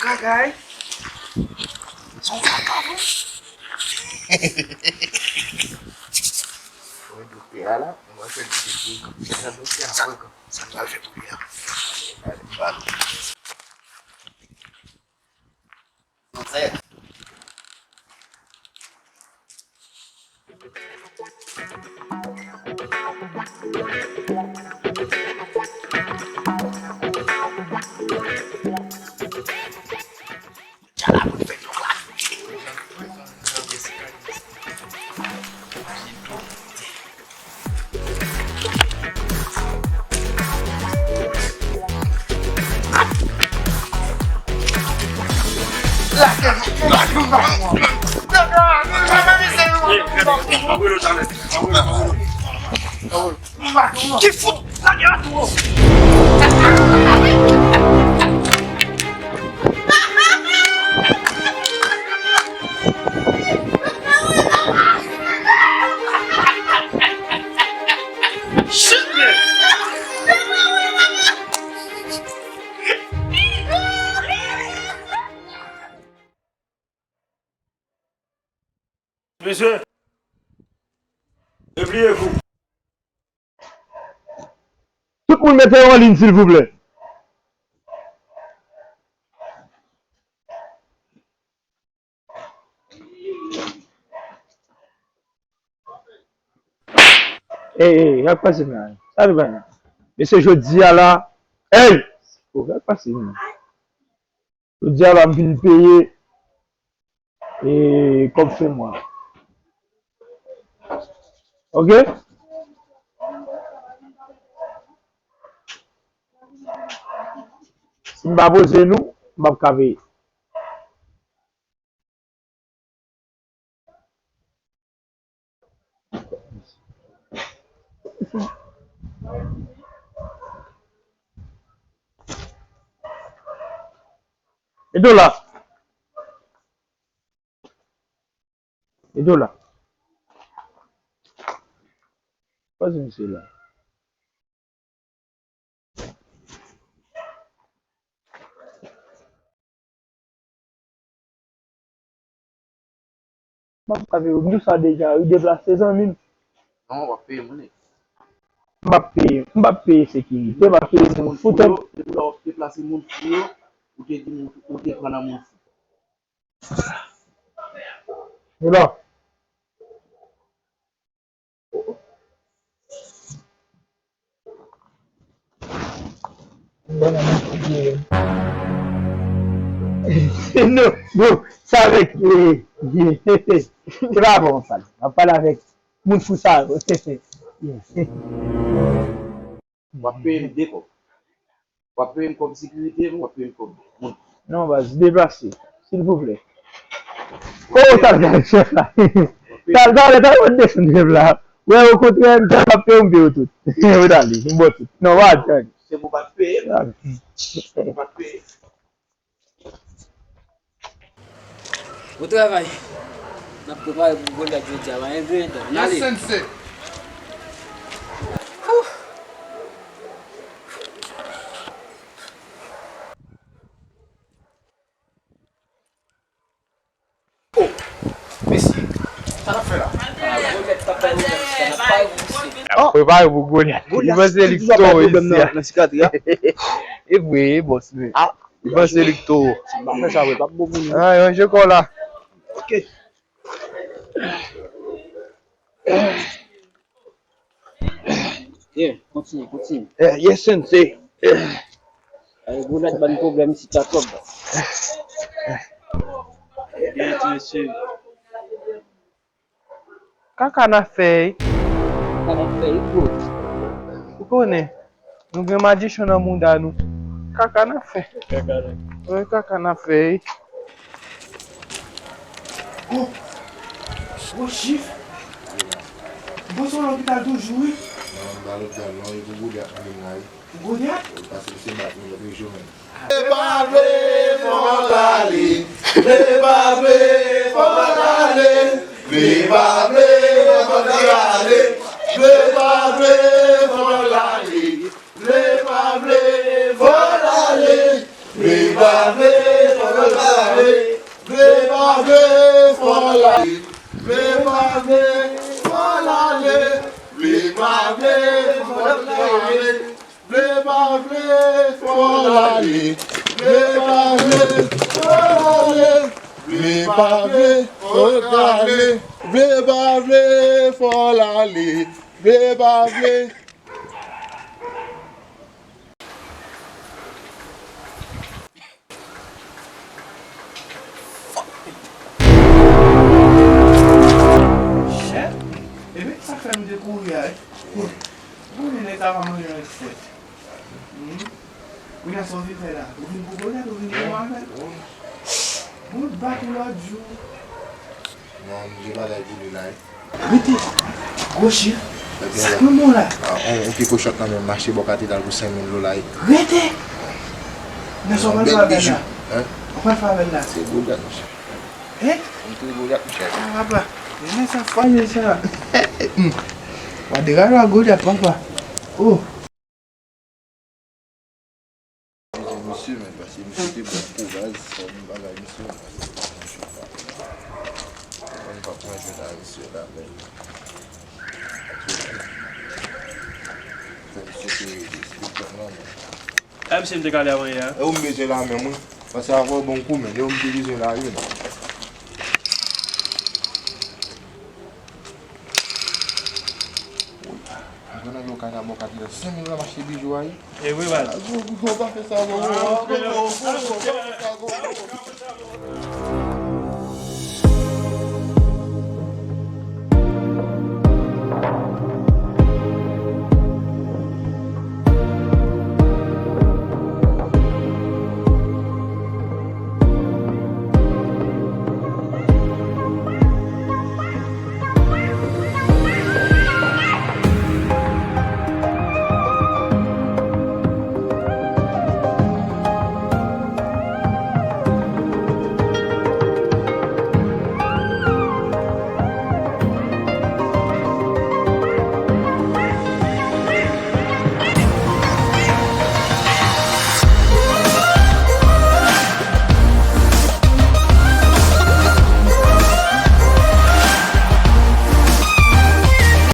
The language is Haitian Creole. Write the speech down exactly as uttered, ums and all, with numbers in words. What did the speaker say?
Bagay. Son kaka, wi. Mwen doktè a la, mwen fè l kite pou sa doktè a wè kòman sa l pral fè pou li a. Ale, ale. Ki fout lage la tou. Shit, man. Mesye, repliye vou. Tout moun mete yo an liy, silvouplè. Ey, ey, sa k pase la? Sa nou bay la? Mesye, jodi a la, ey! Oh, sa k pase la? Jodi a la, m vin peye, e, kòb fen mwa. Oke? Si m pa poze nou, m p ap ka peye. E dola. E dola. Pase misye la. M ap pale w, m di w sa deja, wi, deplase zanmi m. Non, w ap peye mwen. M p ap peye, m p ap peye sekirite, m ap peye moun fou tèt. Depi lè w ap deplase moun fou yo, ou te di moun, ou te pran nan moun fou. Yo la. Non, bon, sa avèk, eh, eh, se pa bon sa. M ap pale avèk moun fou sa yo. W ap peye m de kòb. W ap peye m kòb sekirite m, w ap peye m kòb moun. Non, baz, deplase, silvouplè. Oh, sa l gade chèf la. Sa l gade, sa l desann chèf la. Wè, okontrè, m t ap peye w, m peye w tout. Ou t ale, m ba w tout. Non, pa tann. Se pou w pa t peye m. Pou w pa t peye m. Bon travay. N ap prepare pou Golyat jodi a, pa gen grenn tan. N ale. Yes, sensei. Whew. Oh, mesye, sa n ap fè la? Ah, Golyat t ap bay Golyat, sa n ap bay pou misye. N ap prepare pou Golyat. Li panse li k towo isi a. Nan sikatri a. E vre, bòs, men. Li panse li k towo. Si m pa fè sa vre, l p ap bon pou nou. Ah, ranje kò w la. Ok. Yeah, kontinye, kontinye. Eh, yes, sensei. Ay, Golyat ban pwoblèm isit la twòp. Byen, ti mesye. Kaka n ap fè, wi. Kaka n ap fè, wi, bro. Ou konnen, nou gen magician nan mouda nou. Kaka n ap fè. Kaka n ap fè. Wi, kaka n ap fè, wi. Oh! Gwo chif! Bon, se yon lopital toujou, wi. Non, m pa lopital, non, e pou Golyat mwen vin la, wi. Pou Golyat? Wi, paske misye bat mwen lòt jou menm. Vle pa vle, fò l ale. Vle pa vle, fò l ale. Vle pa vle, fò l ale. Vle pa vle, fò l ale. Vle pa vle, fò l ale. Vle pa vle, fò l Vle pa vle, fò l ale. Vle pa vle, fò l ale. Vle pa vle, fò l ale. Vle pa vle, fò l ale. Vle pa vle, fò l ale. Vle pa vle, fò l ale. Vle pa vle, fò l ale. Vle pa vle. Shit! Epi sa fè m te kouri a, wi. Bon, li nèg la pa manje nan fèt. Hmm. Kounye a sa w vin fè la? Ou vin pou Goliath, ou vin pou Mohamed? Bon, bat ou lòt jou. Non, m gen bagay pou li la, wi. Rete! Gwo chif! Sa k nan men w la? Ah, on, on piko chòt nan men m, m achte bò katedral pou senk mil dola, wi. Rete! Men sa w pral fè avè l la? Hein? Ou pral fè avè l la? Se Goliath, monchè. Hein? M tou Goliath, monchè. Ah, papa. Men sa fò, men sa. Wa de gade wa Goliath, papa. Oh. Misye, men, paske misye te bon kou baz, sa menm bagay misye, men, paske misye pa, mwen pa pran jwèt a misye la, men. Fè misye te, te pran nan men. E misye m te ka ale avanyè a? E ou m bezwen la menm, wi. Paske avè w bon kou, men, e ou m te bezwen la, wi, men. Wi. Mwen nan lokal la, bò katedral. Senk mil dola m achte bijou a, wi. E wi, baz. Ah, gwo, gwo, gwo, pa fè sa, gwo, gwo, gwo, gwo.